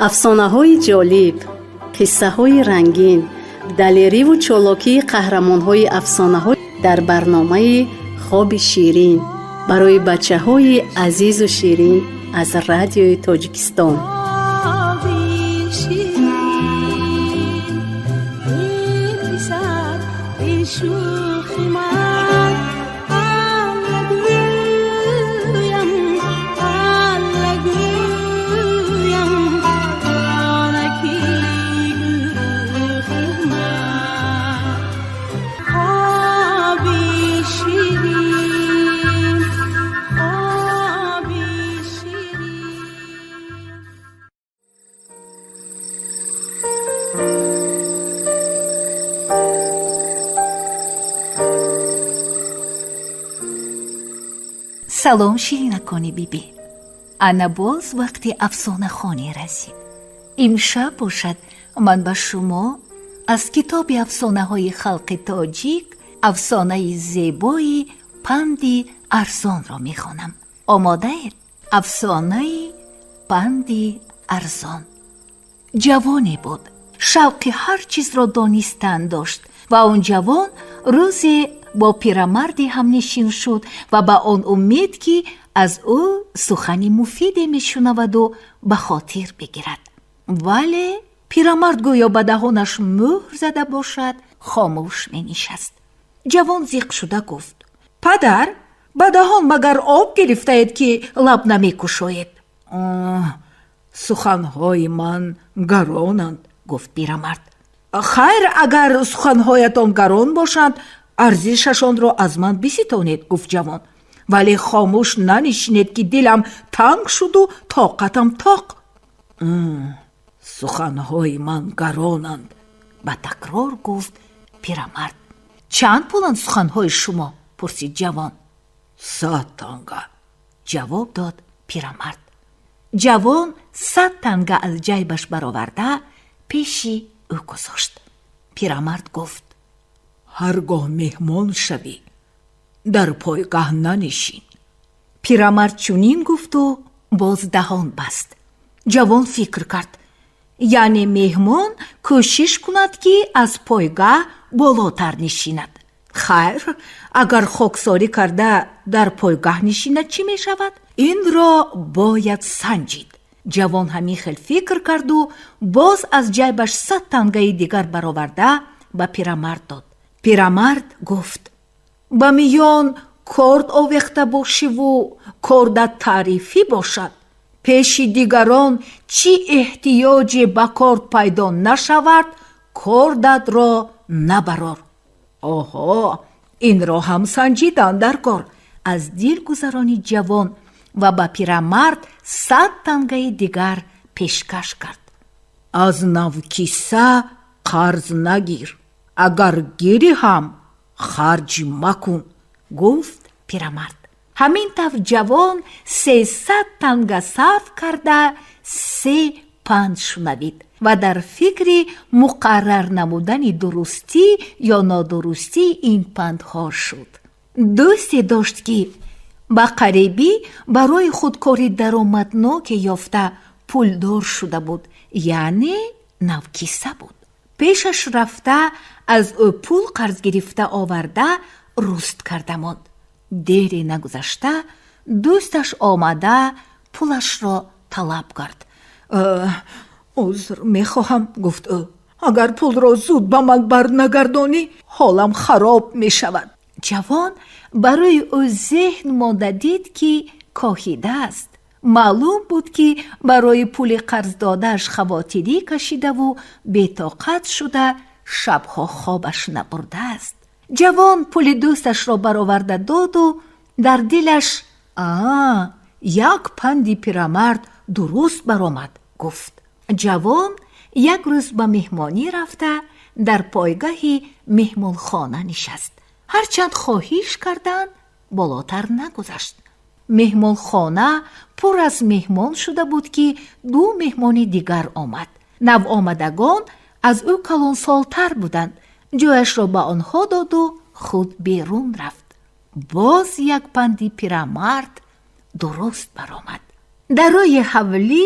Афсонаҳои ҷолиб, қиссаҳои рангин, далериву чолокии қаҳрамонҳои афсонаҳо дар барномаи «Хоби ширин» барои бачаҳои азизу ширин аз Радиои Тоҷикистон. Хоби ширин, эй писар, эй шӯхи ман, Алла гӯям, Алла гӯям, онаки гурӯҳи ман. Хоби ширин, хоби ширин. Салом, ширинакони бибӣ! Ана боз вақти афсонахонӣ расид. Имшаб бошад, ман ба шумо аз китоби афсонаҳои халқи тоҷик афсонаи зебои «Панди арзонро» мехонам. Омодаед? Афсонаи «Панди арзон». Ҷавоне буд, шавқи ҳар чизро донистан дошт ва он ҷавон рӯзе бо пирамарде ҳамнишин шуд ва ба он умед, ки аз ӯ сухани муфиде мешунаваду ба хотир бигирад. Вале пирамард гӯё ба даҳонаш мӯҳр зада бошад, хомӯш менишаст. Ҷавон зиқ шуда гуфт: «Падар, ба даҳон магар об гирифтаед, ки лаб намекушоед?» «Суханҳои ман гаронанд», гуфт пирамард. «Хайр, агар суханҳоятон гарон бошанд, арзишашонро аз ман биситонед», гуфт ҷавон, «вале хомӯш нанишинед, ки дилам танг шуду тоқатам тоқ». «Суханҳои ман гаронанд», ба такрор гуфт пирамард. «Чанд пуланд суханҳои шумо?» пурсид ҷавон. «100 танга», ҷавоб дод пирамард. Ҷавон 100 танга аз ҷайбаш бароварда, пеши ӯ гузошт. Пирамард гуфт: «Ҳар гоҳ меҳмон шавӣ, дар пойгаҳ нанишин». Пирамард чунин гуфту боз даҳон баст. Ҷавон фикр кард: яъне меҳмон кӯшиш кунад, ки аз пойгаҳ болотар нишинад. Хайр, агар хоксорӣ карда дар пойгаҳ нишинад, чӣ мешавад? Инро бояд санҷид. Ҷавон ҳамин хел фикр карду боз аз ҷайбаш 100 тангаи дигар бароварда, ба пирамард дод. Пирамард гуфт: «Ба миён корд овехта бошиву кордат таърифӣ бошад, пеши дигарон чӣ эҳтиёҷе ба корд пайдо нашавад, кордатро набарор». Оҳо, инро ҳам санҷидан дар кор, аз дил гузаронид ҷавон ва ба пирамард 100 тангаи дигар пешкаш кард. «Аз навкиса қарз нагир, агар гирӣ ҳам харҷ макун», гуфт пирамард. Ҳамин тавр ҷавон 300 танга сарф карда, се панд шунавид ва дар фикри муқаррар намудани дурустӣ ё нодурустии ин пандҳо шуд. Дӯсте дошт, ки ба қарибӣ барои худ кори даромадноке ёфта, пулдор шуда буд, яъне навкиса буд. Пешаш рафта, аз ӯ пул қарз гирифта оварда, руст карда монд. Дере нагузашта дӯсташ омада, пулашро талаб кард. «Узр мехоҳам», гуфт ӯ, «агар пулро зуд ба ман барнагардонӣ, ҳолам хароб мешавад». Ҷавон барои ӯ зеҳн монда дид, ки коҳидааст. Маълум буд, ки барои пули қарздодааш хавотирӣ кашидаву бетоқат шуда, шабҳо хобаш набурдааст. Ҷавон пули дӯсташро бароварда доду дар дилаш: «А, як панди пирамард дуруст баромад», гуфт. Ҷавон як рӯз ба меҳмонӣ рафта, дар пойгаҳи меҳмонхона нишаст. Ҳарчанд хоҳиш карданд, болотар нагузашт. Меҳмонхона пур аз меҳмон шуда буд, ки ду меҳмони дигар омад. Навомадагон аз ӯ калонсолтар буданд. Ҷояшро ба онҳо доду худ берун рафт. Боз як панди пирамард дуруст баромад. Дар рӯи ҳавлӣ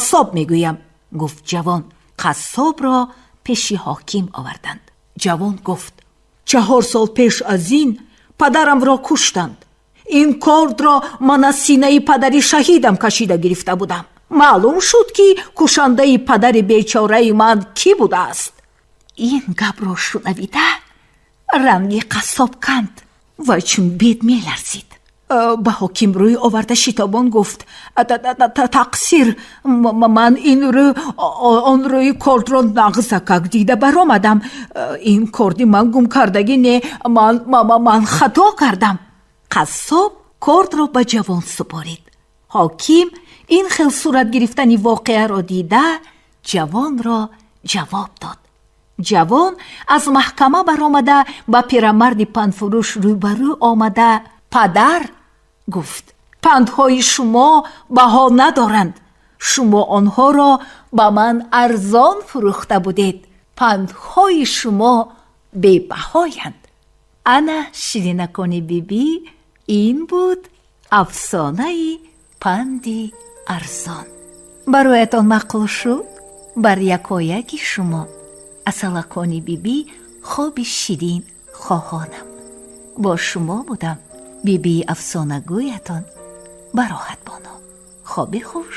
Қассоб мегӯям, гуфт ҷавон. Қассобро пеши ҳоким оварданд. Ҷавон гуфт: 4 сол пеш аз ин падарамро куштанд. Ин кордро ман аз синаи падари шаҳидам кашида гирифта будам. Маълум шуд, ки кушандаи падари бечораи ман кӣ будааст. Ин гапро шунавида, ранги қассоб канд ва чун бед меларзид. Ба ҳоким рӯй оварда, шитобон гуфт: «Тақсир, ман ин рӯ он рӯи кордро нағзакак дида баромадам. Ин корди ман гумкардагӣ не, ман хато кардам». Қассоб кордро ба ҷавон супорид. Ҳоким ин хел сурат гирифтани воқеаро дида, ҷавонро ҷавоб дод. Ҷавон аз маҳкама баромада, ба пирамарди пандфурӯш рӯбарӯ омада: «Падар, — гуфт, — пандҳои шумо баҳо надоранд. Шумо онҳоро ба ман арзон фурӯхта будед. Пандҳои шумо бебаҳоянд». Ана, ширинакони бибӣ, ин буд афсонаи панди арзон. Бароятон маъқул шуд? Бар якояки шумо, асалакони бибӣ, хоби ширин хоҳонам. Бо шумо будам бибии афсонагӯятон Бароҳат Боно. Хоби хуш.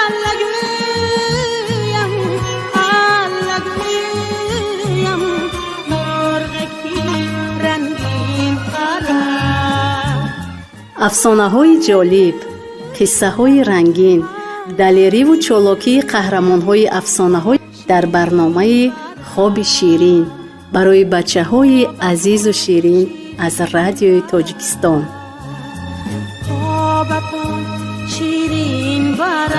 Аллагӯям, аллагӯям, мурғаки рангин парад. Афсонаҳои ҷолиб, қиссаҳои рангин, далериву чолокии қаҳрамонҳои афсонаҳо дар барномаи «Хоби ширин» барои бачаҳои азизу ширин аз Радиои Тоҷикистон. Хобатон ширин барад.